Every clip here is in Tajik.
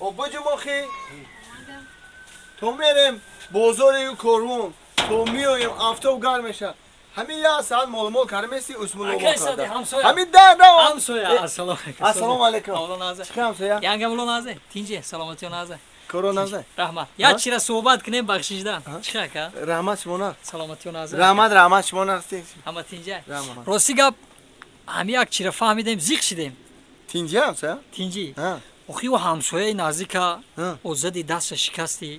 О буҷумохи то мерем бозори корвон, то миёем афтоб гарм мешавад. Ҳамин як саат молумол карда мести усмулобо карда. Ҳамин дар дав. Ҳамсоя, ассалому алайкум. Ассалому алайкум. Чӣ ҳамсоя? Янга муло назе. Тинҷе, саломатиё назе. Коро назе. Раҳмат. Як чира суҳбат кунем бахшишдан. Чӣ ака? Раҳмат шумо на. Саломатиё назе. Раҳмат, раҳмат шумо на. Ҳама тинҷе. Рости гап ҳами як чира фаҳмидем, зиқ шидем. Тинҷе ҳамсоя? Тинҷи. Охи ӯ ҳамсояи наздика о зади даста шикастӣ.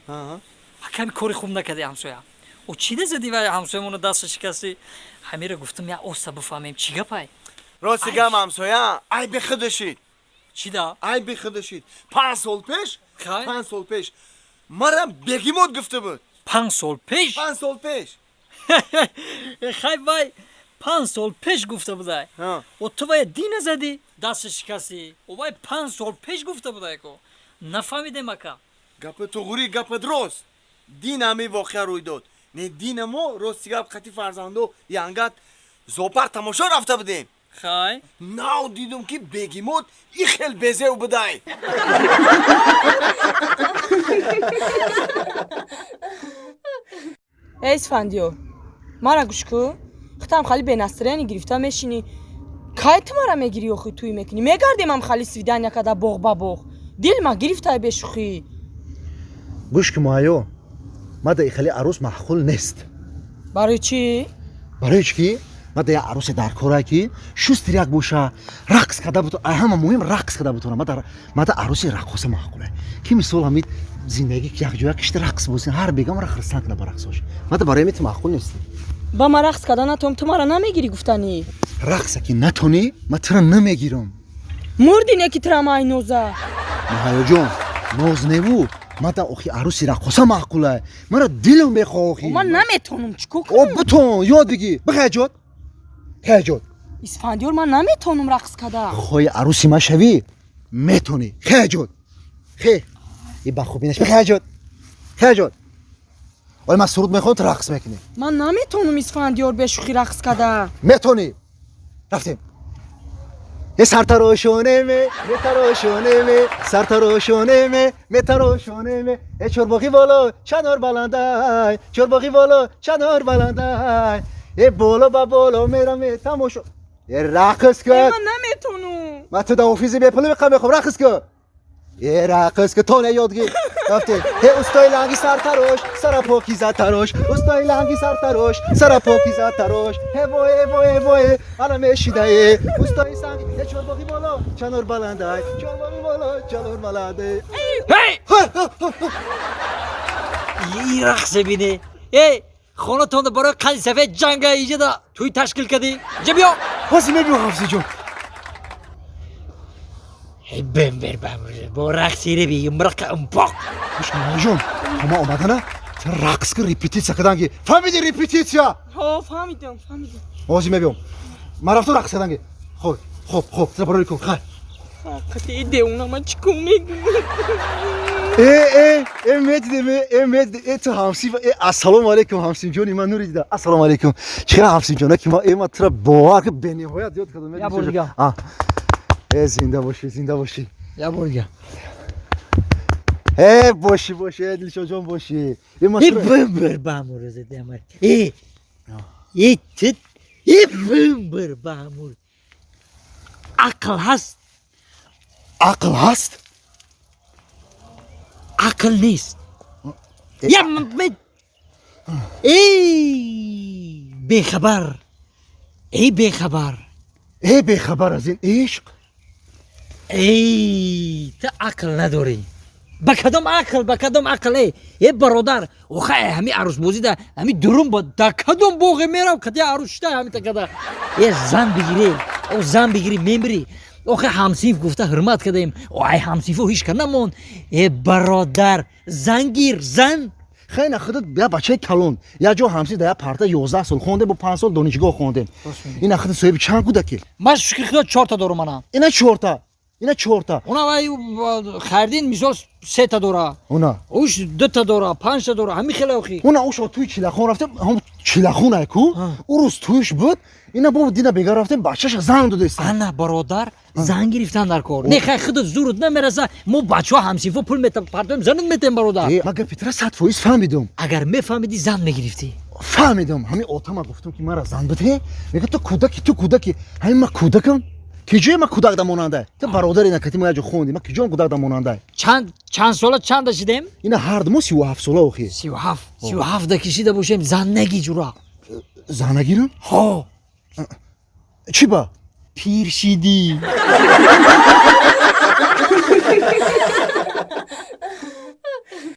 Аками кори хуб накарди ҳамсоя. О чӣ назади вай ҳамсоямона даста шикастӣ? Ҳамира гуфтам я оста бифаҳмем чӣ гапай. Рости гап ҳамсоя, ай бехудашид. Чӣ да? Ай бехудашид. 5 сол пеш, 5 сол пеш мара бегимот гуфта буд. 5 сол пеш? 5 сол пеш. Хай вай 5 сол пеш гуфта будай. О ту вай ди назадӣ, даста шикастӣ. О вай 5 сол пеш гуфта будай ко. Нафаҳмидем ака. Гапи туғрӣ, гапи рост. Дин ҳамин воқеа рӯй дод. Не дина мо рости гап қати фарзандо янгат зоопарк тамошо рафта будем. Хай. Нав дидум ки бегимот и хел безев будай. Эй Исфандиёр, мара гӯш кун. Худтам хали бенастроени гирифта мешинӣ. Кай ту мара мегирӣ охи тӯй мекунӣ? Мегардем ам хали свидания када боғ ба боғ. Дил ма гирифтай бешӯхӣ. Гӯш ки муайё, мада и хали арӯс маъқул нест. Барои чӣ? Барои чӣ ки мада як арӯсе дар кора ки шустир як боша, рақс карда бутона, ҳама муҳим рақс карда бутона. Мада арӯси раққоса маъқуле. Ки мисол ҳамин зиндагӣ якҷоя кишти рақс бозин, ҳар бегам ра хирсан кана ба рақсош. Мада барои ту маъқул нест. Ба ма рақс карда натонам, ту мара намегирӣ гуфтанӣ. Рақса ки натонӣ, ма тура намегирам. Мурдӣ не ки тура май ноза. Муҳайёҷон, ноз неву. Мада охи арӯси раққоса маъқула. Мара дилам мехоҳ охи. Ман наметонам, чӣ кор кунам? О бутон, ёд бигир. Бихай ҷод. Хай ҷод. Исфандиёр, ман наметонам рақс карда. Хоҳи арӯси ма шавӣ, метонӣ. Хай ҷод. Хе. И ба хубӣ наш. Бихай ҷод. Хай ҷод. Оли ман суруд мехонам, ту рақс мекунӣ. Ман наметонам Исфандиёр бешӯхӣ рақс карда. Метонӣ. Рафтем. Е сартарошонеме, метарошонеме, сартарошонеме, метарошонеме. Е чорбоғи боло, чанор баландай, чорбоғи боло, чанор баландай. Е боло ба боло мераме тамошо. Е рақс кун. Ман наметонам. Ман ту да офиси бепули мехоҳам, мехоҳам рақс кун. Е рақс кун, то не ёд гир. Рафтем. Е устои ланги сартарош, сара покиза тарош. Устои ланги сартарош, сара покиза тарош. Е вой, е вой, е вой, ана мешидае. Устои санг, е чорбоғи боло, чанор баландай. Чорбоғи боло, чанор баландай. Ҳей! И рақсе бине. Эй, хонатонда барои қанди сафед ҷанга иҷода тӯй ташкил кардӣ. Иҷа биё. Ҳозир мебиём ҳамсиҷон. Эй бембер бамбер, бо рақси реби имрақа импоқ. Гӯш кун муҳайёҷон, то ман омадана ту рақс кун, репетитсия кардан ги. Фаҳмидӣ репетитсия? Ҳо, фаҳмидам, фаҳмидам. Ҳозир мебиём. Ман рафтам рақс кардан ги. Хоб, хоб, хоб, ту барои кун, хай. Қати девона ман чӣ кор мекунам? Э, э, э, медидем, э, э, медидем, э, ту ҳамсиф, э, ассалому алайкум ҳамсифҷони ман нури дида. Ассалому алайкум. Чӣ хел ҳамсифҷона ки ма, э, ман тура бовар кун, бениҳоят ёд кардам. Я бор дигар. А. Э, зинда бошӣ, зинда бошӣ. Я бор дигар. Э, бошӣ, бошӣ, э, Дилшодҷон бошӣ. Э, ман Э, тура бембер бамур задамар. Э, э, ту, э, бембер бамур. Ақл ҳаст? Ақл ҳаст? Ақл нест. Я эй, бехабар. Эй, бехабар. Эй, бехабар аз ин ишқ? Эй, ту ақл надорӣ. Ба кадом ақл, ба кадом ақл, эй? Э, бародар, охай ҳами арӯсбозида, ҳами дурум ба дар кадом боғе мерав, кади арӯс шида ҳами такада. Э, зан бигирӣ, о зан бигирӣ, мемирӣ. Охе ҳамсинф гуфта ҳурмат кардем. О, ай ҳамсинфо ҳеч кар намонд. Э, бародар, зан гир, зан. Хай на худат я бачаи калон, як ҷо ҳамсинф дар як парта 11 сол хондем, бо 5 сол донишгоҳ хондем. Ина худат соҳиби чанд кӯдаки? Ман шукри худо 4 та дорум мана. Ина 4 та. Ина чорта. Она вай Хайрдин мисол сета дора. Она. Уш дута дора, панҷта дора, ҳами хеле охи. Она уш туи чилахон рафтем, ҳам чилахон ай ку? У рӯз туиш буд. Ина бо дина бега рафтем, бачаша занг додест. Ана бародар, занг гирифтан дар кор. Не хай худат зурут намераса, мо бачаҳо ҳамсинфо пул метапартоем, занат метем бародар. Э, ман гапи тра 100% фаҳмидум. Агар мефаҳмидӣ зан мегирифтӣ. Фаҳмидум. Ҳамин отама гуфтум ки мара зан бидеҳ. Мега ту кӯдаки, ту кӯдаки. Ҳамин ман кӯдакам. Киҷое ман кӯдак да монанда? Ту бародари накати мо як ҷо хонди. Ман киҷоам кӯдак да монанда? Чанд сола чанда шидем? Ина ҳар ду мо 37 сола охи. 37. 37 да кишида бошем, зан наги ҷура. Зан нагирам? Ҳо. Чӣ ба? Пир шидӣ.